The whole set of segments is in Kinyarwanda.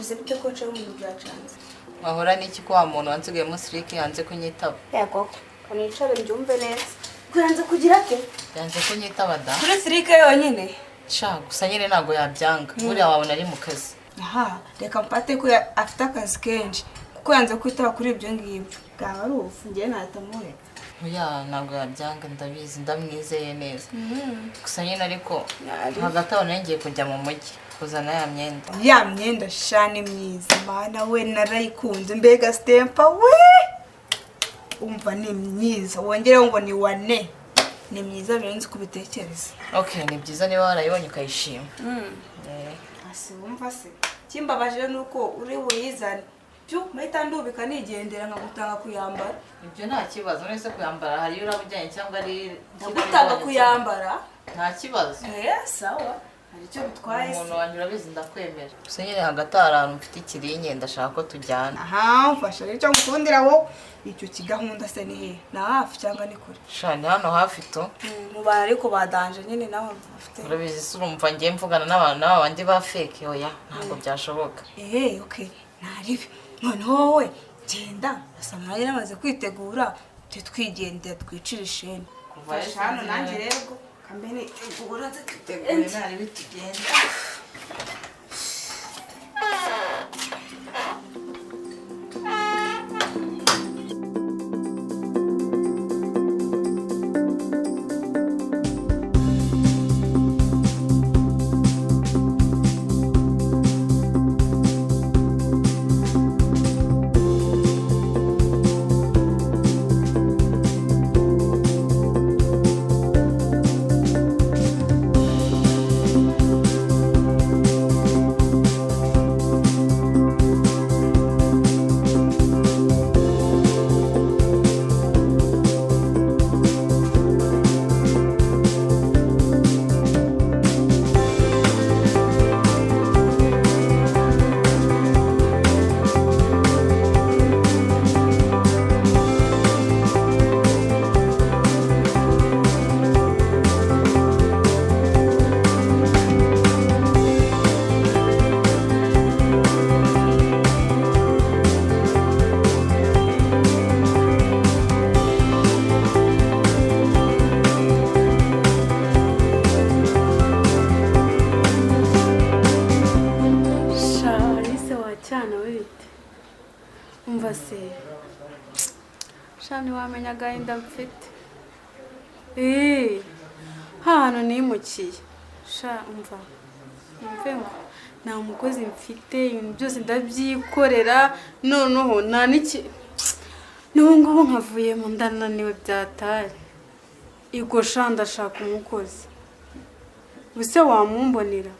Bimeze bite ko nshaka ibintu byacanze? Wahora n'iki ko wa muntu wansigayemo sirike yanze kunyitaba? Yego, kanicare mbyumve neza. Kuyanze kugira ate? Yanze kunyitaba da. Kuri sirike yonyine. Sha gusa nyine ntabwo yabyanga. Buriya wabona ari mu kazi. Aha, reka mfate ko afite akazi kenshi kuko yanze kwitaba kuri ibyo ngibyo. Bwaba ari ubu ngiye nahita mureka. Oya ntabwo yabyanga, ndabizi, ndamwizeye neza. Gusa nyine ariko hagati aho nari ngiye kujya mu mujyi kuzana ya myenda. Ya myenda sha ni myiza, mana we, narayikunze, mbega sitempa we! Umva ni myiza, wongereho ngo ni wane. Ni myiza birenze uko ubitekereza. Okay, ni byiza niba warayibonye ukayishima. Asi wumva se, kimbabaje nuko uri buyizane. Byo mpita ndubika nigendera nkagutanga kuyambara. Ibyo nta kibazo, none kuyambara hari iyo uraba ujyanye cyangwa ari ndagutanga kuyambara. Nta kibazo. Sawa. Hari icyo bitwaye se? Umuntu wanjye urabizi ndakwemera. Gusa nyine hagati hari ahantu mfite ikirinye ndashaka ko tujyana. Aha, mfasha rero icyo ngukundira wowe. Icyo kigahunda se ni hehe? Na hafi cyangwa ni kure? Sha ni hano hafi to. Mu bantu ariko badanje nyine nawe bafite. Urabizi se urumva ngiye mvugana n'abantu n'aba bandi ba fake, oya ntabwo byashoboka. Okay. Naribi. Noneho wowe genda asa nkaho yaramaze kwitegura, tujye twigendera twicire isheni. Kuva Fasha hano nanjye rero kambene tegura nze Tegure naribi tugende. Umva se, sha ntiwamenya agahinda mfite. Hantu nimukiye sha, umva numve ngo nta mukozi mfite, ibintu byose ndabyikorera, noneho nta n'iki n'ubu ngubu nkavuyemo ndananiwe byatari. Igo sha ndashaka umukozi, ubuse wamumbonera?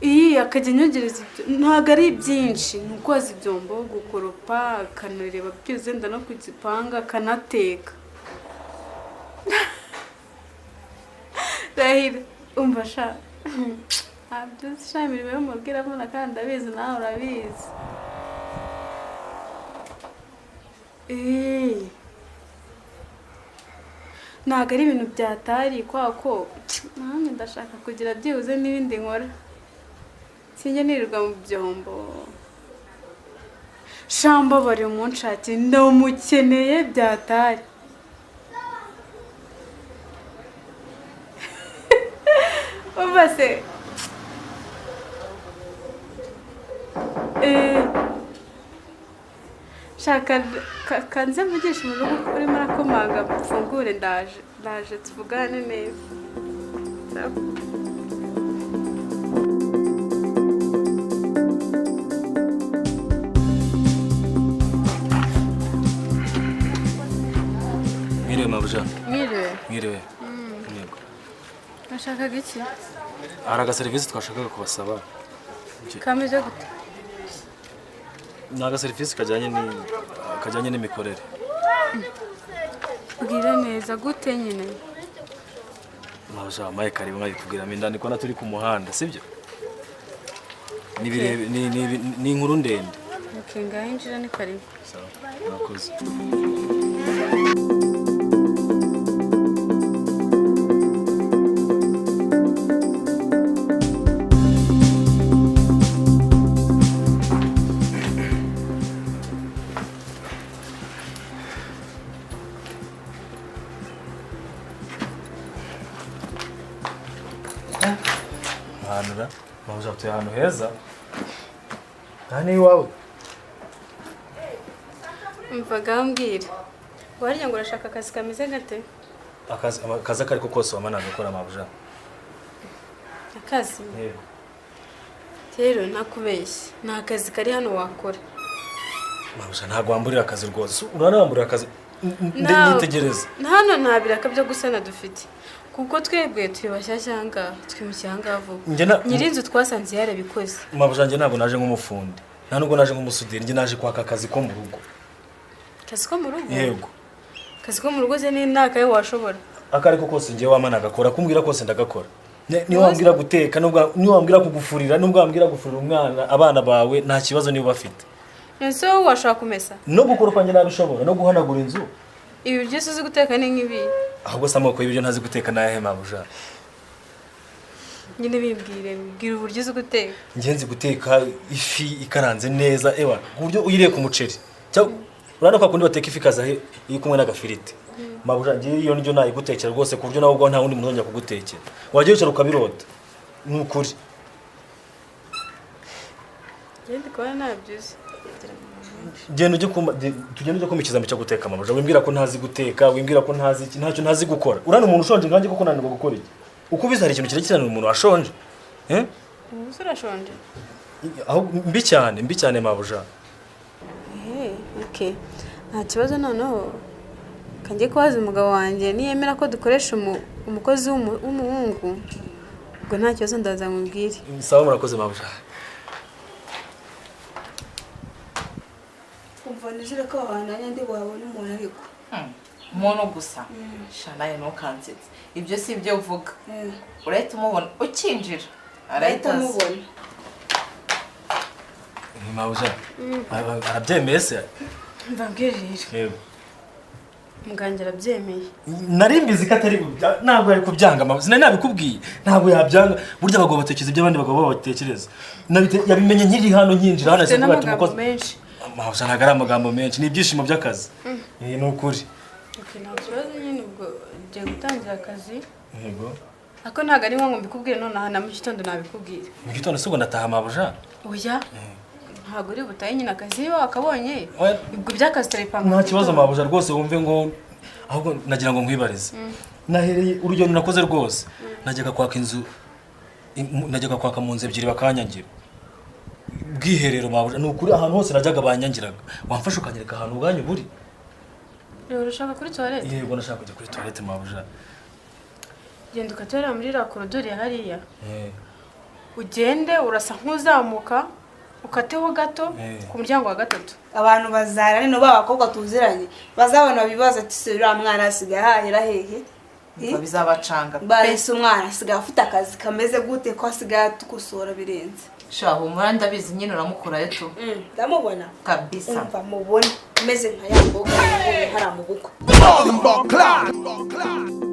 Iyi akajya anyogereza ibyo, ntabwo ari byinshi, ni ukoza ibyombo, gukoropa, akanareba byose, wenda no kugipanga, akanateka. Rahira, umva sha, ntabyo sha, imirimo yo mu rugo iravuna kandi ndabizi nawe urabizi. Ntabwo ari ibintu byatari kwa ko nanjye ndashaka kugira byibuze n'ibindi nkora. Sinjya nirirwa mu byombo. Sha mbabarira umunshakire, ndamukeneye byatari. Umva se. Shaka kanze mvugishe mu rugo urimo arakomanga, mfungure, ndaje, ndaje tuvugane neza. Mwiriwe mabuja. Mwiriwe. Mwiriwe. Yego. Nashakaga iki? Hari agaserivisi twashakaga kubasaba. Kameze gute? Ni agaserivisi kajyanye n'imikorere. Bwira neza gute nyine? Mabuja, maye karibu nkabikubwira indani ko turi ku muhanda, sibyo? Ni inkuru ndende. Okay, ngaho injira ni karibu. Sawa, murakoze. Ahantu ra, mabuja, atuye ahantu heza. Aha ni iwawe? Mvaga mbwira, warya ngo urashaka akazi kameze gate? Akazi ako ariko kose wama nagakora, mabuja. Akazi? Yego. Rero ntakubeshye, nta kazi kari hano wakora. Mabuja, ntabwo wamburira akazi rwose. Uranamburira akazi? Nitegereza. Hano nta biraka byo gusana dufite, kuko twebwe turi bashyashya aha ngaha, twimukiye aha ngaha vuba. Nyir'inzu twasanze yarabikoze. Mabuja, njye ntabwo naje nk'umufundi, nta nubwo naje nk'umusuderi. Njye naje kwaka akazi ko mu rugo. Akazi ko mu rugo? Yego. Akazi ko mu rugo se ni nakahe washobora? Ako ariko kose njyewe wama nagakora. Kumbwira kose ndagakora. Niyo wambwira guteka, niyo wambwira kugufurira, nubwo wambwira gufurira umwana, abana bawe, nta kibazo niba bafite. Ese wowe washobora kumesa? No gukora kwanjye nabishobora, no guhanagura inzu. Ibi byose uzi guteka ni nk'ibi? Ahubwo se amoko y'ibiryo ntazi guteka n'ayahe, mabuja? Nyine bimbwire, mbwira uburyo uzi guteka. Njye nzi guteka ifi ikaranze neza, ewa, ku buryo uyiriye ku muceri, cyangwa urabona kwa kundi bateka ifi ikaza iri kumwe n'agafiriti. Mabuja, njye iyo ndyo nayigutekera rwose, ku buryo nawe ubwawe nta wundi muntu uzongera kugutekera, wajya wicara ukabirota, ni ukuri. Njye ndi kubona ntabyo uzi. Genda ujye kumpa, tugende ujye kumpa ikizami cyo guteka, mabuja. Wimbwira ko ntazi guteka, wimbwira ko ntazi iki, ntacyo ntazi gukora. Urabona umuntu ushonje nkanjye koko nanirwa gukora iki? Uko ubizi, hari ikintu kirekerana umuntu washonje, eh? Ubu se urashonje? Aho mbi cyane, mbi cyane, mabuja. Eee, okay, nta kibazo. Noneho kanjye kubaza umugabo wanjye, niyemera ko dukoresha umukozi w'umuhungu, ubwo nta kibazo, ndaza mubwire. Sawa, murakoze, mabuja. Umva, nizere ko aho hantu nanjye ndi buhabone umuntu ariko. Umuntu gusa sha, nawe ntukansetse, ibyo si ibyo uvuga. Urahita umubona ukinjira, arahita arahita aza. amubona. Mabuja arabyemeye se? Mbabwire rero. Yego. Muganga arabyemeye. Nari mbizi ko atari ntabwo yari kubyanga, mabuja. Sinari nabikubwiye? Ntabwo yabyanga. Burya abagabo batekereza ibyo abandi bagabo batekereza. Yabimenye nkiri hano, nkinjira hano. Ufite Ahise avuga ati n'amagambo umukozi. menshi. Mabuja, ntabwo ari amagambo menshi, ni ibyishimo by'akazi. Eh, ni ukuri. Okay, nta kibazo nyine, ubwo ugiye gutangira akazi. Yego. Ariko ntabwo ari ngombwa mbikubwire nonaha, na mu gitondo nabikubwira. Mu gitondo se ubwo ndataha, mabuja? Oya, ntabwo uri butahe nyine, akazi niba wakabonye. Oya. Ubwo iby'akazi turabipanga Nta mu kibazo. gitondo. Mabuja, rwose wumve ngo ahubwo nagira ngo nkwibarize. Nahereye urugendo nakoze rwose, najyaga kwaka inzu, najyaga kwaka mu nzu ebyiri bakanyangira. Ubwiherero, mabuja, ni ukuri, ahantu hose najyaga banyangiraga. Wamfasha ukanyereka ahantu ubwanyu buri? Rero urashaka kuri toilette? Yego, nashaka kujya kuri toilette, mabuja. Genda ukatorera muri iriya korodori ya hariya. Eh. Ugende urasa nk'uzamuka, ukateho gato, ku muryango wa gatatu. Abantu bazara nino ba bakobwa tuziranye bazabona bibaza ati: "Se uriya mwana asigaye ahahira hehe?" Umva, bizabacanga pe. Barese umwana asigaye afite akazi kameze gute, ko asigaye atukosora birenze? Sha, humura, ndabizi nyine uramukurayo tu. Ndamubona. Kabisa. Umva, mubone meze nka ya mboga nabonye hariya mu bukwe. Bombo clock.